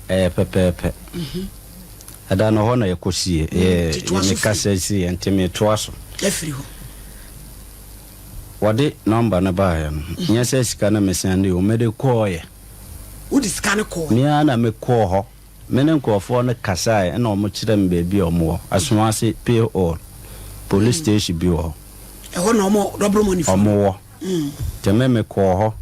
Ɛyɛ pɛpɛɛpɛ. Ɛda no hɔ na yɛkɔsie. Nti toa so Me firi. kasa siiɛ nti metoa so. Afiri hɔ. Wɔde number no baeɛ no, nyɛ sɛ sika no mesɛnde o, mede kɔeɛ. Wode sika no kɔeɛ? Me ara na mekɔɔ hɔ. Me ne nkurɔfoɔ no kasaeɛ ɛna wɔkyerɛɛ me baabi a wɔwɔ. Asoase Pale Oil police station bi wɔ hɔ. Ɛhɔ na wɔn rɔboro money foɔ no? Wɔwɔ. Nti me mekɔɔ hɔ.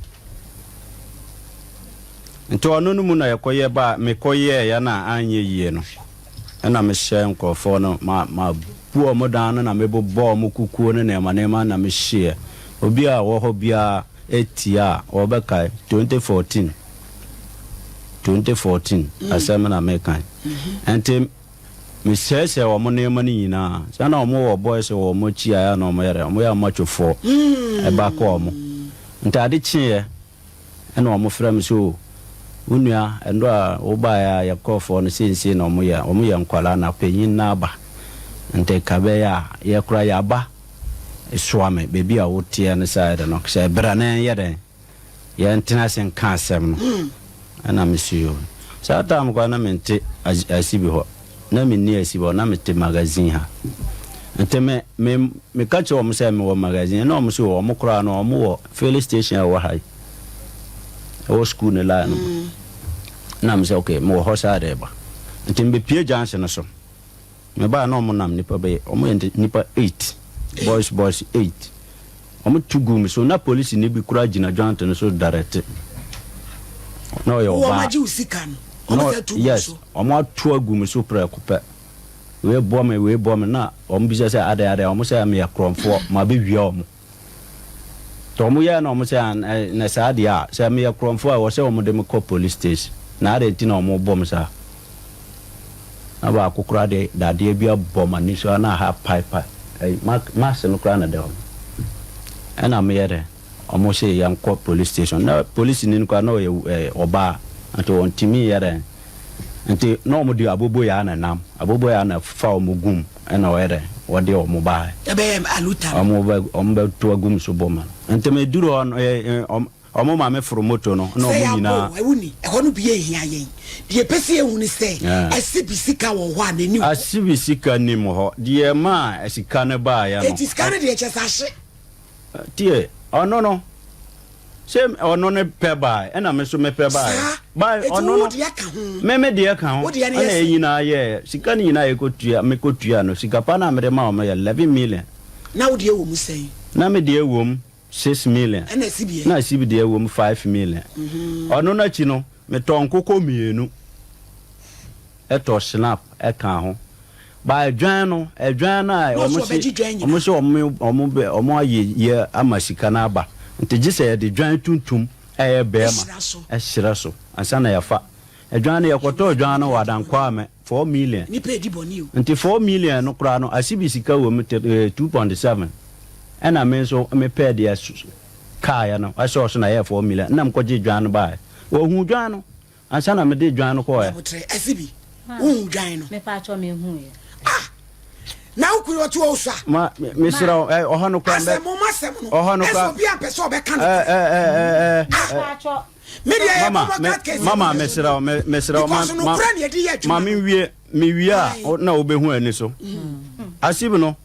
Nti ɔno no mu na yɛkɔyɛ ba mekɔyɛeɛ no a anyɛ yie no, ɛna mehyɛɛ nkurɔfoɔ no ma mabu wɔn dan no na mebobɔɔ wɔn kukuo ne nneɛma nneɛma na mehyeeɛ. Obi a ɔwɔ hɔ biara tia a ɔbɛkae 2014 2014 asɛm na meka yi. Nti mesɛesɛe wɔn nneɛma no nyinaa. Sɛ na wɔn wɔ boys wɔ wɔn akyi a ɛyɛ a na wɔyɛ dɛ, wɔyɛ amachofoɔ ɛba kɔ wɔn. Nti ade kyeeɛ Ɛna wɔn frɛ me sɛ oh wo nua ɛndɔ a wo baeɛ a yɛ nkorɔfoɔ no sei sei na wɔn yɛ, wɔn yɛ nkwadaa na panyin no aba nti ka ɛbɛyɛ a yɛ koraa yɛ aba soa me baabi a wo teɛ no side no sɛ bra na yɛn yɛ dɛn yɛn tena ase nka asɛm no ɛna me se yoo saa time koraa na me nte asibi hɔ na me nni asibi hɔ na me te magazine ha nti me me me ka kyerɛ wɔn sɛ me wɔ magazine ɛna wɔn se wɔn koraa no wɔn wɔ filling station a ɛwɔ ha yi ɛwɔ school ne line no mu na me sɛ okay me wɔ hɔ saa de ba nti me bɛ pie junction no so me ba na wɔn nam nipa bɛyɛ wɔn yɛ nipa 8 boys boys 8 wɔn tu gu me so na polisi ni bi koraa gyina joint no so direct na ɔyɛ Wɔn ɔbaa agye wo sika no wɔn sɛ tu gu yes so. wɔn ato agu me so prɛko pɛ. Wei bɔ me, wei bɔ me, na wɔn bisa sɛ adɛn adɛn, wɔn sɛ meyɛ korɔmfoɔ, mabɛwia wɔn. Nti wɔn yɛɛ na wɔn sɛ an ɛ na saa deɛ a, sɛ meyɛ korɔmfoɔ a ɛwɔ sɛ wɔn de me kɔ police station, na adɛn nti na wɔn bɔ me saa? Na baako koraa de dadeɛ bi abɔ m'ani so a na aha apaepae, ɛyi mark mask no koraa na ɛda hɔ no. Ɛna meyɛ dɛn? Wɔn se yɛnkɔ police station, na polisini no koraa na ɔyɛ ɛ ɔbaa, nti ɔntumi nyɛ dɛn. Nti na wɔn de aboboyaa na ɛnam, aboboyaa na ɛfa wɔn gum ɛna wɔyɛ dɛ wɔde wɔn baeɛ. Ɛbɛyɛ aluta no. Wɔn bɛ wɔn bɛ to agum so bɔ ma no. Nti me duru hɔ no ɛ ɛ wɔn ma me foro moto no na Sɛ wɔn yɛabɔ nyinaa. o, ɛwo ni, ɛhɔ no bi nhia yɛn. Deɛ yɛpɛ sɛ yɛhu ne sɛ, Ɛɛ. Asibi sika wɔ hɔ a n'ani wɔ. Asibi sika nim hɔ. Deɛ ɛmaa sika no baeɛ no. Enti sika no deɛ kyerɛ sɛ ahye. Tie, ɔno no. Sɛ ɔno ne pɛ bae, ɛna me nso me pɛ bae. Saa. Bae, Enti ɔno wo no, deɛ ka ho. Me me deɛ ka ho. Wo deɛ no yɛ Ɛna yɛn sɛn? nyinaa yɛɛ, sika no nyinaa yɛkɔtua, mekɔtua no, sika pa no a mede maa wɔn no yɛ 11 million. Na wo deɛ wɔ mu sɛn? Na me deɛ wɔ mu 6 million. Ɛna Asibi ɛ? Na Asibi deɛ wɔ mu 5 million. Ɔno no akyi no, metɔɔ nkokɔ mmienu. Tɔ snap ka ho ba adwan no adwan no a wɔn se wɔn se wɔn wɔn bɛ wɔn ayɛ yɛ ama sika no aba nti gye sɛ yɛde dwan tuntum ɛyɛ bɛɛma ɛhyerɛ so ansa na yɛfa adwan no yɛkɔtɔ adwan no wɔ Adankwame 4 million nti 4 million no koraa no asibi sika wɔ mu 2.7 ɛna me nso mepɛɛ deɛ kaeɛ no ɛsɔɔ so na ɛyɛ 4 million ɛna mekɔgye dwan no baeɛ wɔhu dwan no Ansa na mede dwan no kɔɔɛ. Aboterɛ, ɛse bi, wohu dwan no? Me paatwɔ me hu yɛ. Ah! Na wo kunu ɔte hɔ osua? Ma, me srɛ wo, ɛ, ɔhɔ no koraa mbɛ. Asɛ mo ma asɛm no. Ɔhɔ no koraa. Ɛsɛ obi ampɛ sɛ ɔbɛka no. Ɛ, ɛ, ɛ, ɛ, ɛ. Paatwɔ. Me deɛ yɛ Mama, bɔbɔ card case. Mama, me srɛ wo, me, me srɛ wo, ma, Because no kura ne yɛde yɛ adwuma. ma me wie, me wie a, na wobɛhu ani so. Asib no,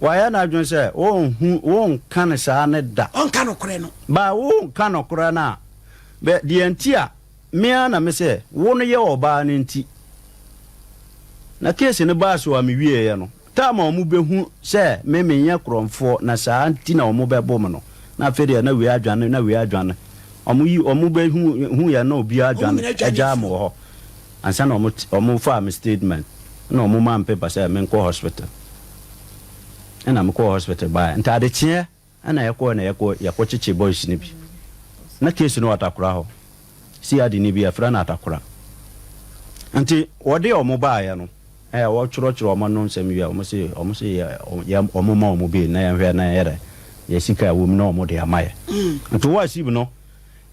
wayɛ n'adwene sɛ wonhu, wonka no saa ne da. Ɔnka nokorɛ no. Ba, wonka nokorɛ no a, Bɛ, deɛ nti a, me ara na me sɛ wo no yɛ ɔbaa no nti. Na case no baa so a me wieeɛ no, time a wɔn bɛhu sɛ me menyɛ korɔmfoɔ na saa nti na wɔn bɛbo me no, na afei deɛ na wei adwane, na wei adwane. Wɔn yi, wɔn bɛhu, huiɛ na obiara Wɔn adwane nyinaa dwane agyaa afiri me hɔ. wɔ hɔ. Ansa na wɔn, wɔn faa me statement, ɛna wɔn maa me paper sɛ menkɔ hospital. Ɛna mekɔɔ hospital baeɛ. Nti adekyeɛ. Ɛna yɛkɔɛ na yɛkɔ yɛkɔ kyekye boys no bi na case no wɔ atakora hɔ CID ni bi yɛfrɛ no atakora nti wɔde ɔmo baayɛ no ɛɛ wɔtwerɛtwerɛ ɔmo ano nsɛm wie a ɔmo se ɔmo se yɛ yɛ ɔmo ma ɔmo bail na yɛnhwɛ na yɛyɛ dɛ yɛ sika ɛwɔ mu na ɔmo de ama yɛ nti wɔ asib no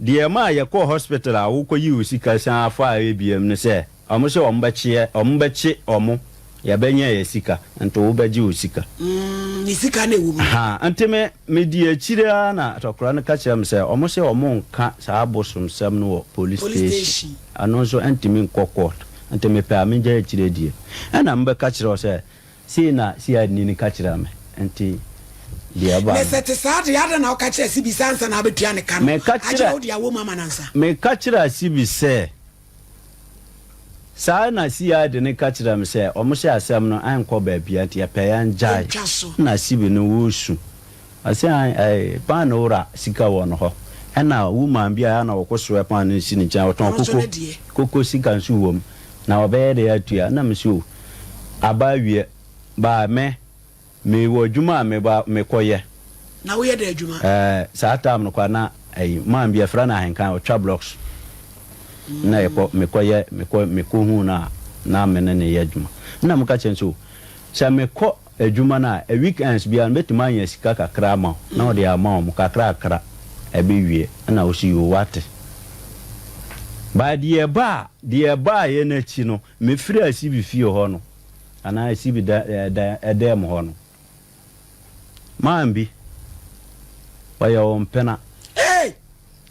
deɛ ɛmaa yɛkɔɔ hospital a wokɔ yi wo sika san faa ABM no sɛ Ɔmo se ɔmo bɛkyeɛ, ɔmo bɛkye ɔmo, yɛbɛnya yɛ sika, nti wo bɛgye wo sika. Ne sika na ɛwɔ mu. Ha, nti me, medi akyire ara na atɔkora no ka kyerɛ me sɛ, wɔn se wɔn nka saa abosomsɛm no wɔ police Police station. station. Ɛno nso ɛntumi nkɔ court, nti mepɛ a mengyae akyire die. Ɛna mebɛka kyerɛ wo sɛ, sei na CID ni no ka kyerɛɛ me, nti deɛ ɛbaa Na no. sɛ ɛte saa deɛ, adɛn na woka kyerɛɛ Asibi sɛ ansa na wobɛtua ne ka no, Meka agye kyerɛ, wode awɔ mu ama no ansa? meka kyerɛɛ Asibi sɛ. Saa na CID no ka kyerɛɛ me sɛ wɔn hyɛ asɛm no ɛnkɔ baabia nti yɛpɛ yɛn gyae. Yɛntwa so. Ɛna Sibi no resu. Ɔse an ɛɛ pan no wura sika wɔ no hɔ. Ɛna woman bi a ɛyɛ a na ɔkɔ soɛ pan no si ne nkyɛn ɔtɔn Ɔno nso koko ne deɛ. koko sika nso wɔ mu. Na ɔbɛyɛ dɛn atua? Ɛna mese o aba awie baa me Me wɔ adwuma a me ba me kɔ yɛ. Na wo yɛ dɛn adwuma? Ɛɛ saa time no koraa na ɛyi man bi yɛfrɛ no Ahenkan ɔtwa blocks na yɛ kɔ me kɔ yɛ me kɔ me kɔ hu no a na me ne no yɛ adwuma na me ka kyerɛ no sɛ o sɛ me kɔ adwuma no a week ends biara no mɛtumi anya sika kakra ama wo na ɔde ama wɔn kakrakra ɛbɛ wie ɛna ɔsi yoo wate by deɛ ɛbaa deɛ ɛbaa yɛ no akyi no me firi asibi fie hɔ no. Anaa esi bi da da dan mu hɔ no. Man bi, ɔyɛ wo mpena. Hey!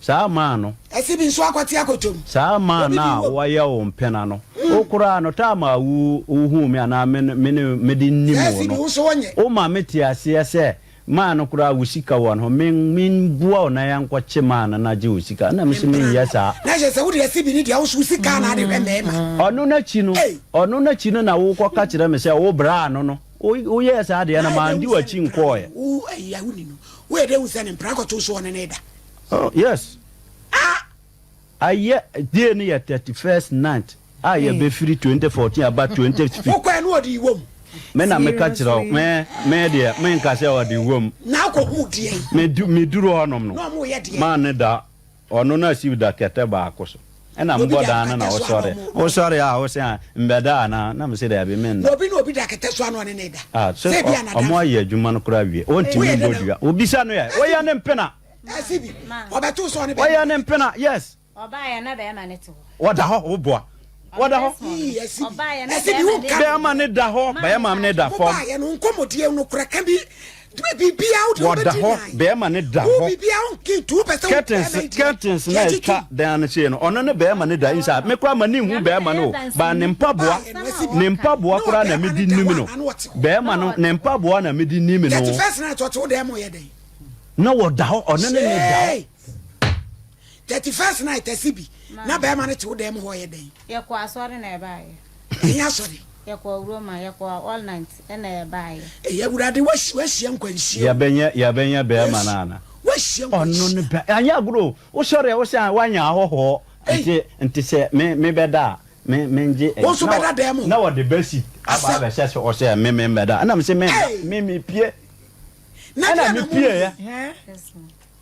Saa man no. Esi bi nso akɔte akɔtɔ mu. Saa man Obi no de a wom. wɔyɛ wo mpena no, wo koraa no, time a wo wohuu me anaa me me ne mede nim Saa wo esi bi no, wo nso wonyɛ. woma me te aseɛ sɛ Man no koraa wo sika wɔ no hɔ me mboa wo na yɛnkɔ kye man no na gye wo sika ɛna mese Mpena menyɛ no saa. na kyerɛ sɛ wode asi bi ne deɛ wo so wo sika na ade hwɛ mmarima. Ɔno n'akyi no Ei! ɔno n'akyi no na wokɔ ka kyerɛ me sɛ wo braa no no wo woyɛɛ saa deɛ Na no ayɛ dɛ mandi hu sɛ w'akyi ne mpena no nkɔɔɛ. wo ayi a wonni no woyɛ dɛ hu sɛ ne mpena kɔto so ɔne ne da. Oh yes. Ah! Ayɛ day no yɛ 31st night a yɛbɛfiri 2014 aba 2015. Wokɔɛ no ɔde wom. Me na meka kyerɛ wo me me deɛ menka sɛ ɔde wom. Na wokɔhuu deɛn? Me du meduru hɔnom no. Na ɔmo yɛ deɛn? Maa ne da ɔno na Steve da kɛtɛ baako so. Ɛna Na obi mobɔ da dan no na kɛtɛ so a na wosɔre. ɔmo. Wosɔre a wose a mbɛda anaa? Na mese daabi menda. Na obi ne obi da kɛtɛ so a na ɔne ne da. Ah sɛ Sɛ ebia ɔmo n'adamfo. ayɛ adwuma no koraa wie. Ɔntumi Woyɛ dɛn mbɔ na. dua. Wobisa no ɛ? Woyɛ ne mpena. Ɛsi bi. Ɔbɛto sɛ ɔne bɛrima. Wɔyɛ ne mpena yes. Ɔbaeɛ na bɛrima no te hɔ. Wɔda hɔ wo boa. Wɔda hɔ. Yii ɛsi bi. Ɔbaeɛ na Ɛsi bi bɛrima wo no nka. Bɛrima no da hɔ bɛrima no da Mo fam. baeɛ no nkɔmɔdie no korɛ ka bi biribiara wo deɛ Wɔda wobɛdi hɔ nan. bɛrima no da Wo hɔ. biribiara wo nki nti wopɛ sɛ wo Curtains bɛrima yi deɛ curtains na yɛgye ɛtwa tom. dan no sei no ɔno ne bɛrima no da inside me koraa m'ani nhu bɛrima no o but ne mpaboa Baeɛ no ɛsi bi. ne mpaboa Na koraa na ɔbɛrima no mede da nim hɔ no anaa na ɔte hɔ. bɛrima no ne mpaboa na mede nim no. 31st night ɔte wo dan mu ɔyɛ dɛn? Na wɔda hɔ, ɔno ne ne da hɔ. 31st night ɛsi bi na bɛrima no te wo dan mu hɔ ɔyɛ dɛn? Yɛkɔ asɔre na ɛbaeɛ. Ɛnyɛ asɔre. Yɛkɔ Roma, yɛkɔ all night ɛna ɛbaeɛ. Ɛyɛ awurade wahyia nkwanhyia. Yɛbɛnyɛ yɛbɛnyɛ bɛrima no ana? Wahyia Ɔno ne nkwanhyia. bɛ anyɛ agorɔ o. Wosɔre a wosɛ wanya ahɔhoɔ nti nti sɛ me mebɛda a me mengye Wo nso bɛda dan mu. Na wɔde bɛsi aba abɛhyɛ so ɔsɛ me me mmɛda ɛna mese menda me mepie. Na Ɛna deɛ me na mo pieeɛ. yɛ.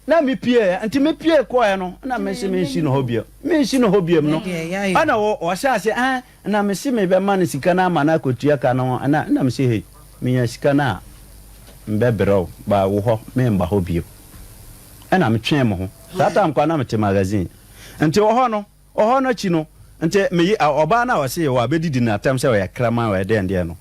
Na me pieeɛ. Nti me pie kɔɛ no, ɛna me se mensi no hɔ biom. Mensi no hɔ biom no, ɛna wɔ ɔhyɛ ase ɛn, na me se me bɛma no sika no ama no akɔtua ka no, ɛna ɛna me se hei, menya sika no a, mbɛbrɛ wo, ba wo hɔ, memba hɔ biom. Ɛna me twee mo ho. Saa time koraa na me te magazine. Nti wɔ hɔ no, wɔ hɔ no akyi no, nti me ye, ɔbaa no a ɔse wabɛdidi no atɛm sɛ ɔyɛ kraman, ɔyɛ dɛn deɛ no,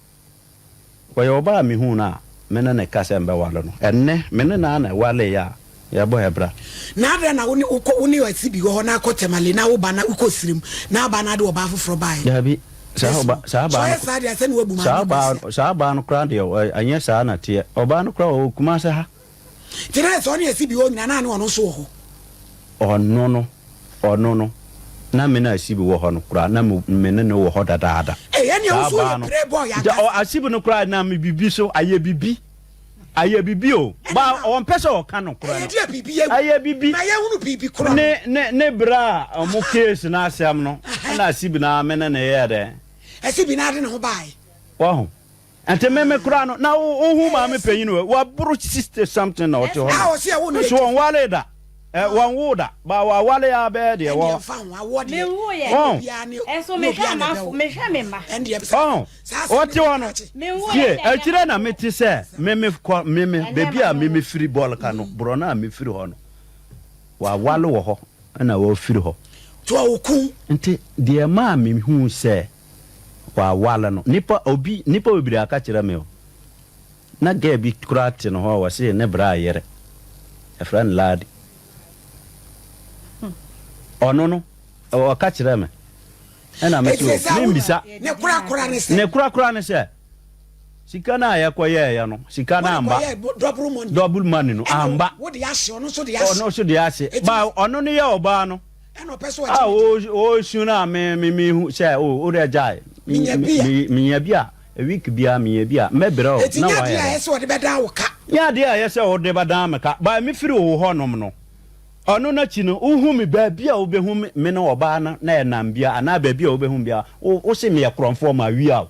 Ɔyɛ ɔbaa a mehuu no a me ne no ka sɛ mebɛware no. Ɛnnɛ, me ne no ara na ɛwareeɛ a yɛbɔ yɛn bra. Na adɛn na wo ne wokɔ wo ne Asibi wɔ hɔ na akɔ Tamale na wo ba na wokɔ Sirim na aba na ade ɔbaa foforɔ baeɛ? Daabi, saa Yes, ɔba saa sɛ baa ɔyɛ no saa deɛ sɛ na wabu maame saa baa kwasia. saa baa no koraa deɛ ɛnyɛ saa na teɛ. Ɔbaa no koraa ɔwɔ Kumasi ha. Nti na sɛ ɔne Asibi wɔ nyinaa na ne ɔno nso wɔ hɔ? Ɔno no, ɔno no, na me ne Asibi wɔ hɔ no koraa, na me me ne no wɔ hɔ dadaada. Ei, ɛnneɛ wo Saa nso baa woyɛ no, playboy nti ɔ ankasa. Asibi no koraa nam me biribi so, ayɛ biribi, ayɛ biribi o, Ɛna ba ma ɔmpɛ sɛ ɔka nokorɛ ɛyɛ no. deɛ biribi awu. Ayɛ biribi. Ma yɛnhunu biribi korɔ no. Ne, ne, ne berɛ a ɔmo case no asɛm no, ɛna Asibi no ara me ne no yɛɛ dɛn? Asibi no ara de ne ho baeɛ. Wahu? Nti me me koraa no na wo wo hu maame panyin wɔ waboro 60 something na ɔte hɔ no nso wɔn wale da ɛ wɔn wo da ba wa wale a bɛyɛ deɛ wɔ wɔn ɔn ɔte hɔ no tie akyire na me te sɛ me me kɔ me me beebi a me me firi bɔɔl ka no borɔ no a me firi hɔ no wa wale wɔ hɔ ɛna wɔfiri hɔ nti deɛ maa me hu sɛ. Waware no. Nipa obi nipa bebree aka kyerɛ me o. Na girl bi koraa te ne hɔ a wɔse ne bra yere, yɛfrɛ no Ladi. Ɔno no, ɔka kyerɛɛ me. Ɛna me se o, memmisa. Ne korakora ne sɛ? Ne korakora ne sɛ, sika no a yɛkɔyɛeɛ no, sika no amba. Double money no amba. Ɔno nso de ahye. Ɔno nso de ahye. Ba ɔno no yɛ ɔbaa no. A ɔresu no a me me mehu sɛ o wo deɛ gyae. Menya bi a. Menya bi a, a week biara menya bi a, mɛbrɛ o na wayɛ dɛn. Eti nyɛ adeɛ a ɛyɛ sɛ ɔde bɛdan wo ka. Nyɛ adeɛ a ɛyɛ sɛ ɔde bɛdan me ka. But mefiri wo hɔnom no, ɔno no akyi no, wohu me baabi a wobɛhu me, me ne ɔbaa no na yɛnam biara anaa baabi a wobɛhu me biara, wo wose meyɛ korɔmfoɔ, mawia wo.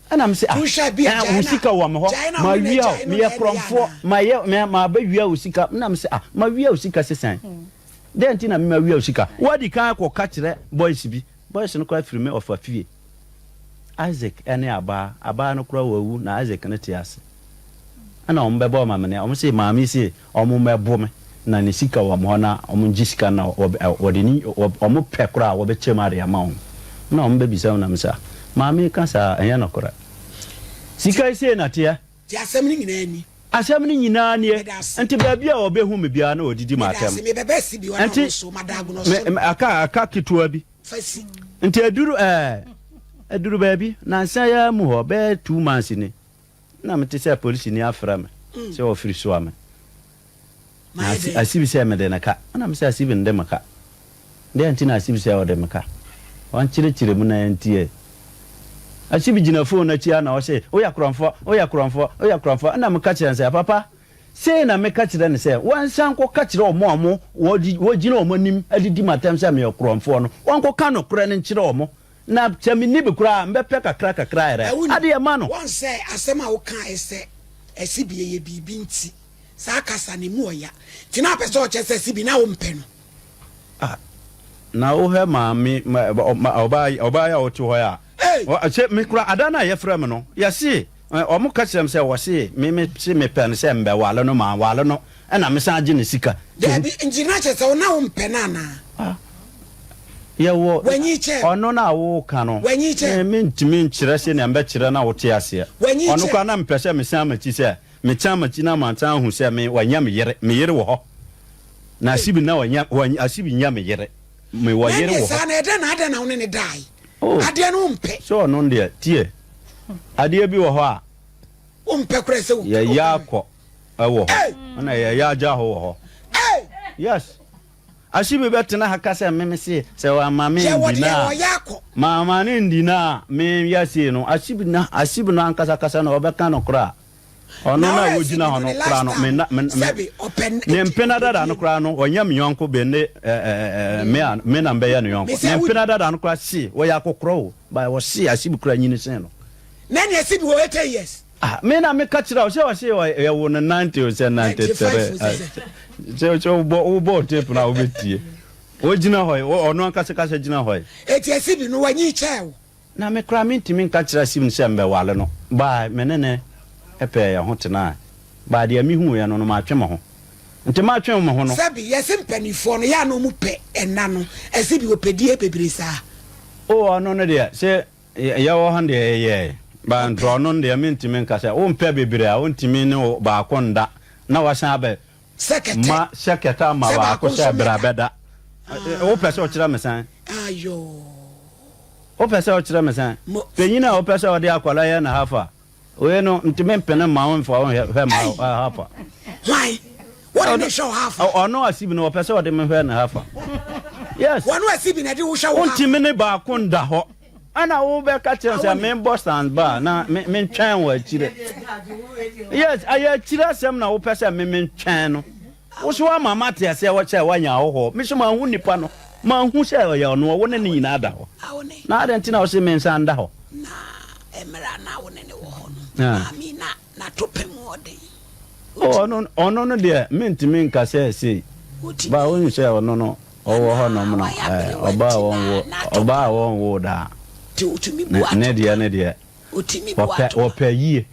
Ɛna mese ah, eh, wo sika wɔ me hɔ, mawia wo, meyɛ korɔmfoɔ, mayɛ, mabɛwia wo sika. Ɛna mese ah, mawia wo sika sesɛn? Dɛn nti na me mawia wo sika? Woadi kan akɔka kyerɛ boys bi. Boys no koraa firi me ɔfa fie. Isaac ne abaa. Abaa no koraa wawu na Isaac no te ase. Ɛna wɔn bɛbɔɔ me amaneɛ. Wɔn se maame yi se wɔn mmɛbo me na ne sika wɔ me hɔ na wɔn ngye sika no na wɔde ne wɔn pɛ koraa a wɔbɛkyɛ mu ade ama wɔn. Ɛna wɔn bɛbisa me na me se ah maame yi ka saa a ɛnyɛ nokorɛ. Sika yi sei na teɛ. Nti asɛm no nyinaa ni. Asɛm no nyinaa nie. Meda ase. Nti baabi a ɔbɛhu me biara na ɔdidi Meda m'atɛm. ase. Mebɛba asi bi hɔ na Nti ɔno nso madagono me, so me, aka, aka ketewa bi. Fa si. Nti aduru ɛɛ, aduru baabi, nansa yi ara mu hɔ, bɛyɛ 2 months ni, na mete sɛ polisini afrɛ me sɛ ɔfiri soa me. Na Mayɛ asi, dɛn? Asibi sɛ mede no ka. Ɛna mese Asibi nde me ka. Dɛn nti na Asibi sɛ ɔde me ka? Ɔnkyerɛkyerɛ mu na yɛntie. Asibi gyina fon no akyi ara na ɔse, Woyɛ korɔmfoɔ, woyɛ korɔmfoɔ, woyɛ korɔmfoɔ. Ɛna meka kyerɛɛ no sɛ, Papa, sei na meka kyerɛ no sɛ, wɔnsan nkɔka kyerɛ wɔn a wɔn, wɔgyina wɔn anim adidi m'atɛm sɛ meyɛ korɔmfoɔ no, wɔnkɔka nokorɛ no nkyerɛ wɔn. Na sɛ menni bi koraa a, mebɛpɛ kakra kakra ayerɛ Ɛwo adeɛ ma no. Wɔn sɛ asɛm a wokae sɛ Asibi ɛyɛ biribi nti, saa kasa no emu ɔya. Nti na apɛ sɛ ɔkyerɛ sɛ Asibi na wompɛ no. Ah, na wohwɛ maame, ɔbaa ɔbaa yi a ɔte hɔ yi a, sɛ me kura ada no a yɛfrɛ me no, yɛse, wɔn ka kyerɛ me sɛ wɔse me me se mepɛ no sɛ mbɛwale no, manwale no, ɛna mesan gye ne sika. Dabi, nti na kyerɛ sɛ wo na wompɛ no anaa? Ah, yɛwɔ, Wanyi kyɛ. ɔno no a woka no, Wanyi kyɛ. me mentumi nkyerɛ sɛnea mbɛkyerɛ na wote aseɛ. Wanyi Ɔno kyɛ. koraa na mepɛ sɛ mesan m'akyi sɛ, mesan m'akyi na mansan ahu sɛ me, wanya me yere, me yere wɔ hɔ. Na Asibi na ɔnya ɔnya Asibi nya me yere. Me wɔ yere Na wɔ hɔ. saa na ɛdɛn na adɛn na wo ne ne dae? Oh. Adeɛ no wompɛ. Sɛ ɔno deɛ tie. Adeɛ bi wɔ hɔ a. Wompɛ koraa sɛ wo. Yɛyɛ akɔ ɛwɔ hɔ. Ɛna yɛyɛ agya hɔ wɔ hɔ. Hey! Yes. Asibi bɛtena ha ka sɛ me me se sɛ wama me Yɛwɔ ndi deɛ na. wɔyɛ akɔ. Mama ne ndi na me yɛ sei no. Asibi na Asibi no ankasa kasa no ɔbɛka no koraa. Ɔno no a wogyina hɔ no koraa no, me na, me, me, ne mpena dada no koraa no, ɔnyɛ me yɔnko be ne ɛɛ me a me na mbɛyɛ ne yɔnko. Ne mpena dada no koraa se wɔyɛ akokorɔ o, ba wɔse Asibi koraa nyini sen no. Na ne Asibi wɔ 80 years. Ah, me na meka kyerɛ wo sɛ ɔse yɛwo no 90 o sɛ 93. Sɛ sɛ wobɔ wobɔ tape no a wobɛtie. Wogyina hɔ yi, ɔno ankasa kasa gyina hɔ yi. Eti Asibi no wanyi kyɛɛ wo. Na me koraa mentumi nka kyerɛ Stephen sɛ mebɛware no. By me ne no pɛɛ yɛn ho tenae. By deɛ mehuuiɛ no no matwe me ho. Nti matwe me ho no. Sɛbi, yɛse mpaninfoɔ no, yɛ a na ɔmu pɛ ɛna no, ɛse bi ɔpɛ die bebree saa. Oh ɔno no deɛ, se yɛwɔ hɔ no deɛ yɛyɛɛe. But nti ɔno no deɛ mentumi nka sɛ, wompɛ bebree a wontumi ne wo baako nda na wasan abɛ Sɛ kɛtɛ. Ma hyɛ kɛtɛ ama Sɛ baako baako sɛ nso bra mmɛda. bɛda. Wopɛ sɛ ɔkyerɛ me sɛn? Ayoo. Wopɛ sɛ ɔkyerɛ me sɛn? Mo. Panyin a wopɛ sɛ ɔde akwadaa yɛ ne hafa. Wei no, ntumi mpene mma wo mfa wo hwɛ ma Ei! hafa. Hwan? Wode ne hwɛ wo hafa? Ɔno Asibi no, ɔpɛ sɛ ɔde me hwɛ ne hafa. Yes. Wɔno Asibi na ɛde wo hwɛ wo hafa? Wontumi ne baako nda hɔ. Ɛna wobɛka kyerɛ sɛ membɔ standby na mentwɛn wɔ akyire. Yes, ɛyɛ akyire asɛm na wopɛ sɛ me mentwɛn no. Wo so ama mate aseɛ wɔ sɛ woanya ahɔhoɔ. Me so manhu nipa no. Manhu sɛ ɔyɛ ɔno, wo ne ne nyinaa da hɔ. Na adɛn nti na wo se mensan nda hɔ? Na mmerɛ a na wo ne ne wɔ hɔ no, maame na n'atopɛ mu ɔden. Ɔno ɔno no deɛ mentumi nka sɛ sei. Ba wohu sɛ ɔno no ɔwɔ hɔ nom no ɔbaa a wɔnwo ɔbaa a wɔnwo daa. Ne deɛ ne deɛ ɔpɛ ɔpɛ yie.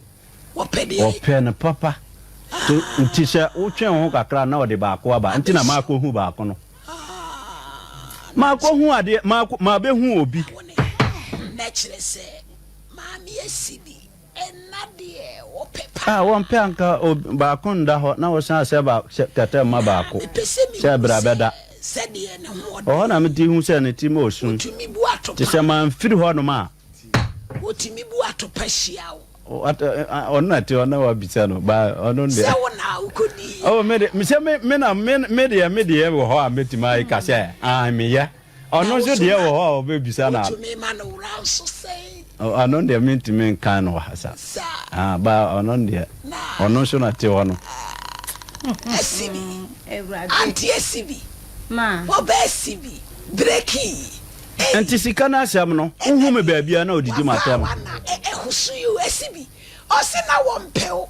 Ɔpɛ no papa. Nti sɛ wotwe wo ho kakra na ɔde baako aba. Nti na makɔhu baako no. Makɔhu adeɛ mabɛhu obi. Na kyerɛ sɛ maame asi bi. Ɛna deɛ wɔpɛ paa. A wɔmpɛ anka baako nda hɔ na wɔsan sɛ ba kɛtɛ mma baako sɛ bra bɛda. Ɔhɔ na mete hu sɛ ne tirim ɔɔsu. Te sɛ mamfiri hɔnom a. Wɔtumi bu atopa hyia wo. Ɔno na te hɔ na wabisa no ba ɔno deɛ. Sɛ wo na wokɔdii. Oh me de sɛ me me na me me deɛ me deɛ wɔ hɔ a mɛtumi ayɛ ka sɛ ah meyɛ. Ɔno nso deɛ wɔ hɔ a ɔbɛbisa no. Wotumi ma no wura nso sɛn? Ɔno deɛ mentumi nka no wɔ ha sa. Saa. Ah, ba ɔno deɛ. Ɔno nso na te hɔ no. Asi bi. Auntie asi bi. Ma. Wɔbɛ asi bi. Breki. Nti sika no asɛm no, wohu me baabi a na ɔdidi m'atɛm. Wapa wana ɛhoso yi o, asi bi. Ɔse na wɔmpɛ wo.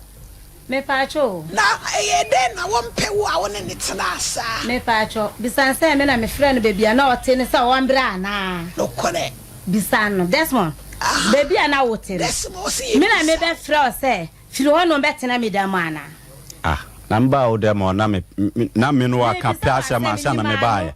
Mepaakyɛ o. Na ɛyɛɛ dɛn na wɔmpɛ wo a wo ne no tenaa saa? Mepaakyɛ, bisa no sɛ me na mefrɛɛ no baabi a na ɔte no sɛ ɔmbrɛ anaa? Nokorɛ. Bisa no, Desmond, baabi a na wote no, Desmond, ɔse yɛbisa me na wo. mebɛfrɛ wo sɛ firi hɔ nom bɛtena me dan mu anaa? Ah, na mebaa wo dɛm hɔ na me, na me ne wo aka Mebisa pɛ wo asɛm asɛm, ansa na yi mebaaeɛ. m'ano.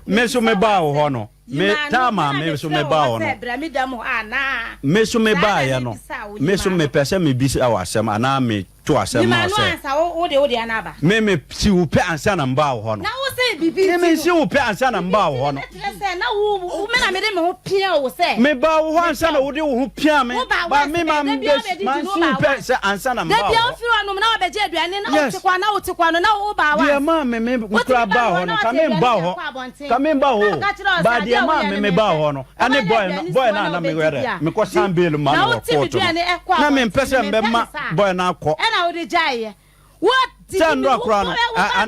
Me nso Mebisa wo mebaa wo hɔ asɛm, no, yi me, m'ano, time me a na me nso mefrɛ wo mebaa hɔ hɔ no, sɛ bra me dan mu hɔ anaa? me nso Saa na mebaaeɛ no, mebisa wo, yi me nso m'ano. mepɛ sɛ mebisa wo asɛm anaa me to asɛm Yi ma wo m'ano sɛ. ansa wo wode wo deɛ no aba. Me me si wo pɛ ansa na mbaa wo hɔ no. Na wo se bibi Me nti me no. si wo pɛ ansa na Bibi mbaa wo nti hɔ no no. bɛkyerɛ sɛ na wo wo me na mede me ho pia wo sɛ. Me baa wo hɔ Me ansa pɛ na wo. wode wo ho pia me. Wo baa Ba once me pɛ, ma da me biara bɛ wobɛdidi ma no nsi wo wo baa pɛ once. sɛ ansa na Da mbaa wo biara hɔ. wofiri hɔ nom na wabɛgye aduane na Yes. wote kwa na wote kwa no na wo baa Deɛ once. maa me me Wotumi kura ba baa me hɔ hɔ na no ka wate me aduane mbaa de hɔ. akɔ abɔnten. Ka me mbaa Na hɔ o. meka kyerɛ wo sɛ Ba adeɛ deɛ a maa woyɛ me no me baa mempɛ. hɔ no Woma ɛne no boy no aduane si boy hɔ no na a na me wobɛdidi wɛrɛ a, me kɔ di. san bail ma Na no wɔ wote me court no. duane kɔ Na me mpɛ abɔnten sɛ no mempɛ mbɛma no saa. boy no akɔ. Ɛna wode gyaeɛ. Sɛ nnora koraa no,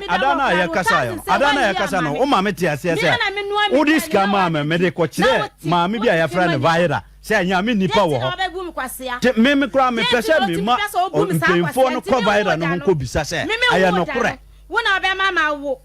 ada no a yɛkasaeɛ no, ada no a yɛkasa no, wo maame te aseɛ sɛ wode sika maa me, mede kɔkyerɛɛ maame bi a yɛfrɛ no Vaira sɛ Nyame nnipa wɔ hɔ. Te me me koraa mepɛ sɛ mema mpanyinfoɔ no kɔ Vaira no ho kɔbisa sɛ ɛyɛ nokorɛ. Wo na ɔbɛma mawo.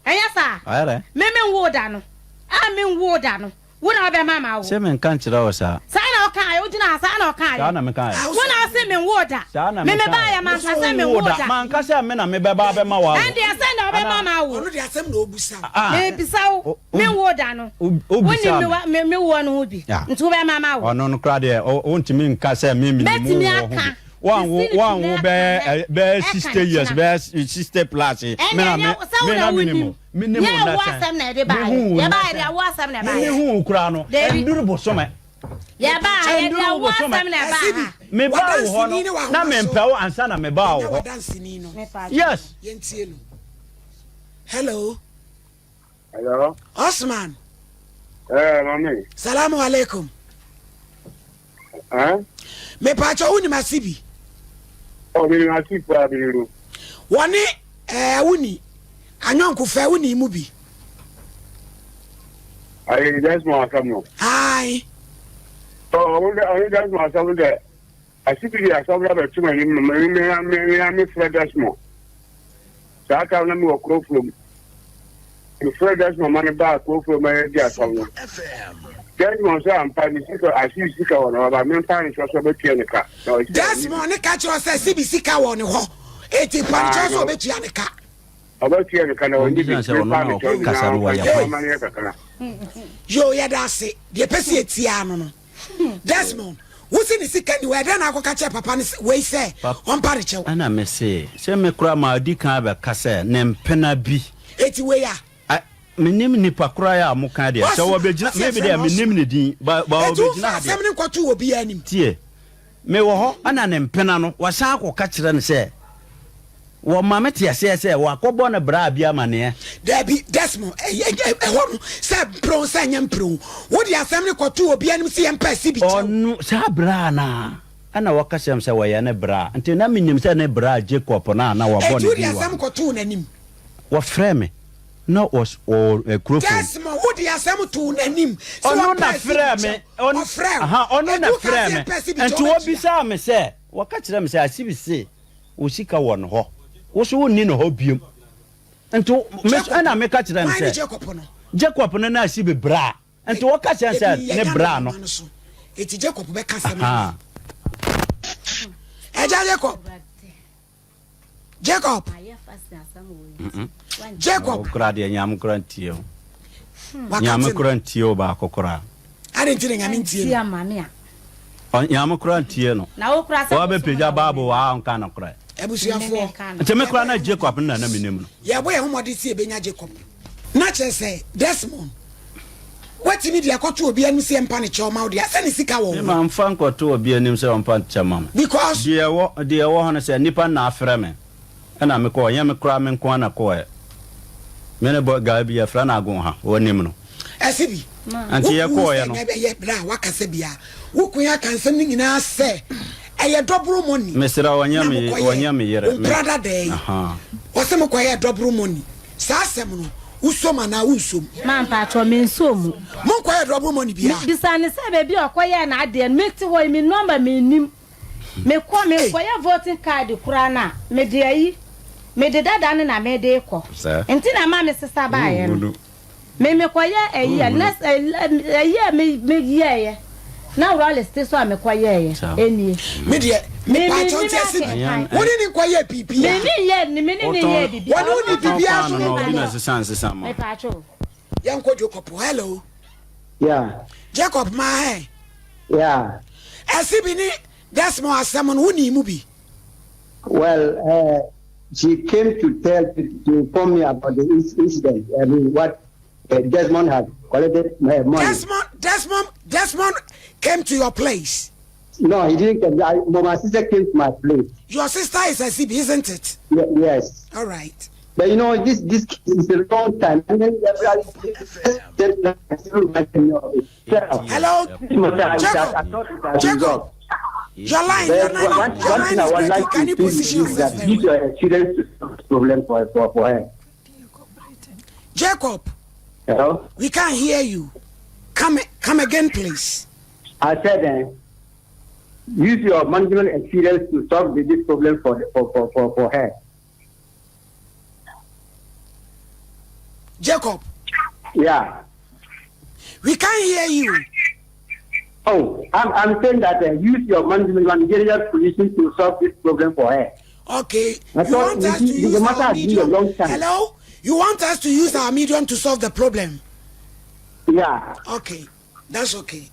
Ɛnyɛ saa? Ɔyɛ dɛn? Me menwoo da no. A menwoo da no. Wo na wobɛma mawo. Se menka nkyerɛ wo saa. Saa na ɔkaeɛ. Wogyina ha, saa na ɔkaeɛ. Saa na mekaeɛ. Wo na wose menwoo da. Saa na Me mekaeɛ. mebaeɛ, manka Wose sɛ wonwoo menwoo da. da. Manka sɛ me na mebɛba abɛma woawo. Ɛndeɛ sɛn na wobɛma Anaa? mawo? Ɔno deɛ asɛm na ɔbusa wo. Ah. Mebisa wo, menwoo da no. Wobisaa Wonim me. me wa, me, me woɔ no ho bi. Ah. Nti wobɛma mawo? Ɔno no koraa deɛ, wontumi nka sɛ me menim wo Mɛtumi woɔ ho aka. bi. Wanwo wanwo bɛyɛ bɛyɛ 60 years bɛyɛ 60 plus me na me me na me nim me nim wo na sɛn me hu wo na sɛn me me hu wo koraa no ɛnduru bosome ɛnduru wo bosome me baa wo hɔ no na me mpɛ wo ansa na me baa wo hɔ yes. Hello. Hello. Osman. Eh, mami. Salamu alaikum. Eh? Me pacho wo nim ase bi. Oh, me nim ase pa bi ru. Wɔne eh wo ni anyɔnko fɛ wo ni mu bi. Ayi, that's my asam no. Ayi. Oh, wo de, oh, that's my asam de. Ase bi de asɛm no abɛto m'anim ma me me me me ara mefrɛ Desmond. Saa tam na mewɔ Kurofurom. Mefrɛ Desmond ma no baa Kurofurom ma yɛdi asɛm no. Desmond sɛ ampa ne sika ase sika wɔ ne hɔ ba memfa nhyɛ sɛ ɔbɛtua ne ka. Na ɔsɛ Desmond ne ka kyerɛ sɛ sibi sika wɔ ne hɔ. Eti pa ne kyerɛ sɛ ɔbɛtua ne ka. Ɔbɛtua ne ka na ɔnye bi Ɔmbisa sɛ ɔno memfa na ne kyɛw ɔkasa nyinaa no ɔmfa wɔyɛ nhyɛ hwan? ɔma no yɛ kakra. Yo yɛda ase. Deɛ pɛ sɛ yɛtia no no. Desmond, wo se ne sika nni hɔ, ɛdɛn na akɔka kyerɛ papa no wei sɛ ɔmpa ne kyɛw? Ɛna me se, sɛ me koraa madi kan abɛka sɛ ne mpena bi. Eti wei a? A, mennim nipa koraa a moka deɛ, sɛ Osman, wɔbɛgyina, ɔse me yɛfrɛ deɛ no mennim Osman. ne din, ba, ba Eti wɔbɛgyina womfa ha deɛ. asɛm no nkɔto obiara anim. Tie, Mewɔ hɔ na ne mpena no, wasan akɔka kyerɛ no sɛ, Wɔma me te aseɛ sɛ wakɔbɔ no bra bi amaneɛ. Dabi, Desmond, ɛhɔ no, sɛ mpere wo sɛ ɛnyɛ mpere wo, wode asɛm no kɔtoo obi anim sɛ yɛmpɛ asibi kyɛw. Ɔno, saa bra no ara, ɛna wɔka kyerɛɛ me sɛ wɔyɛ ne bra. Nti na menim sɛ ne bra Jacob no a na wɔabɔ Enti ne wode din wɔ asɛm ha. kɔtoo n'anim? Wɔfrɛɛ me, na wɔs, wɔwɔ kuro fam. Desmond, wode asɛm too n'anim sɛ Ɔno wɔmpɛ na asibi frɛɛ kyɛw. me, ɔn, Ɔfrɛɛ wo. aha, ɔno Enti na wokaa frɛɛ sɛ me. yɛmpɛ asibi kyɛw, Nti wobɛtua? wɔbisaa me sɛ, wɔka kyerɛɛ me sɛ, Asibi se, Wo sika wɔ ne hɔ, wo so wonni ne hɔ biom. Nti me so, Jacob, ɛna meka kyerɛɛ no hwan ne sɛ, Jacob no? Jacob no na Asibi bra. Nti wɔka kyerɛɛ no sɛ Ebi ne yɛnya no bra no. nwoma no so. Eti Jacob bɛka asɛm ama Ahaa. Agya Jacob. Jacob. Jacob. Wo koraa deɛ Nyame koraa ntie wo. Wakate Nyame no. koraa ntie wo baako koraa. Adɛn nti na Nyame ntie no? Nyame koraa ntie no. Na wo koraa sɛ bosom Wabɛpagya na Bible wo wɔ ha a ɔnka nokorɛ. Abusuafoɔ. Nti me koraa na Jacob no na na menim no. Yɛbɔ yɛn ho mmɔden sɛ yɛbɛnya Jacob. Na kyerɛ sɛ Desmond, woatumi de akɔto obi anim sɛ yɛmpa ne kyɛw ma wo deɛ, sɛ ne sika wɔ wo Me ho. mamfa nkɔto obi anim sɛ ɔmpa kyɛ ma me. Because. Deɛ ɛwɔ, deɛ ɛwɔ hɔ ne sɛ, nnipa no na afrɛ me. Ɛna me kɔɔ, ɛnyɛ me koraa me nko ara na kɔɔɛ. Me ne bɔ guy bi yɛfrɛ no Agonha, ɔnim no. Ɛse bi, Nti wo kunu yɛkɔɔɛ sɛ no. na ɛbɛyɛ berɛ a wakasa biara, wo kun aka nsɛm no nyinaa sɛ ɛyɛ dɔboro money Mesrɛ wo, ɔnyɛ na me, mokɔyɛɛ, ɔnyɛ me yere, wo me, mpra dadaa yi, ahaa. ɔse mokɔyɛɛ dɔboro money. Saa asɛm no, wosom anaa wonsom? Ma mpakyɛw, mensom mu. Monkɔyɛɛ dɔboro money biara? Me bisa no sɛ baabi a ɔkɔyɛɛ n'adeɛ no, mete hɔ yi, me number mennim. Mekɔ mekɔyɛ voting card koraa no a, mede ayi, mede dada no na mede rekɔ. Nti na ɛma me sesa baeɛ no. Me mekɔyɛ ayi a, next ayi a me meyɛeɛ na Rawlings te so a mekɔyɛeɛ nie. Me deɛ, Me mepaakyɛw mennim nti ɛse bi, akenkan. wo ne ne nkɔyɛɛ biribiara. Me ne yɛ me ne ne yɛɛ biribiara. Wɔne wo ni biribiara so Wotɔn paano na obi na sesa nsesa ma wo. Mepaakyɛw. Yɛnkɔ Jacob hɔ. Hello. Yeah. Jacob maa hɛ. Yeah. Ɛsi bi ne Desmond asɛm no wonii mu bi. Well, uh, she came to tell to, to inform me about the incident. I mean, what uh, Desmond had collected my money. Desmond, Desmond, Desmond came to your place. No, he didn't come. I, but my sister came to my place. Your sister is Asibi, isn't it? Yeah, yes. All right. But you know, this this is a long time. And then Hello, Jacob. Jacob. Your line, your line, one, your one line thing I is would breaking. like Can to you do position is yourself that very use well? your experience to solve problem for, for, for her. Jacob, Hello? we can't hear you. Come, come again, please. I said, eh, use your management experience to solve this problem for, for, for, for, for her. Jacob. Yeah. We can't hear you. Oh, I'm, I'm saying that uh, use your management managerial position to solve this problem for her. Okay. I You thought want us the, to the use matter our has been a medium? long time. Hello? You want us to use our medium to solve the problem? Yeah. Okay. That's okay.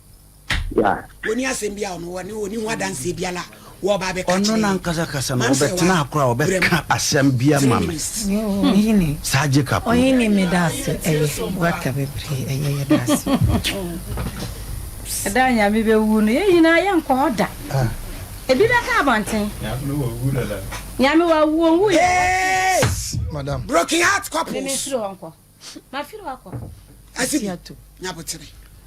Yeah. Oni asɛm bi a ɔno wɔ ne oni ho adanseɛ biara a wɔba abɛka Ɔno kyerɛ yɛn. nankasa kasa no Mam sɛ ɔbɛtena wa ha koraa brɛ ɔbɛka mu. asɛm bi Three ama me. minutes. Ɔhene. Saa Jacob no. Ɔhene meda ase ɛyɛ waka bebree ɛyɛ yɛda ase. Ɛda a Nyame bɛwu no, yɛn nyinaa yɛnkɔ hɔ da. Ebi bɛka abɔnten. Nyame wawu, ɔnwu yɛ. Hey! Madam. Broken heart Me couples. mefiri hɔ nkɔ. Mafiri hɔ akɔ. Asibi, nyabotere.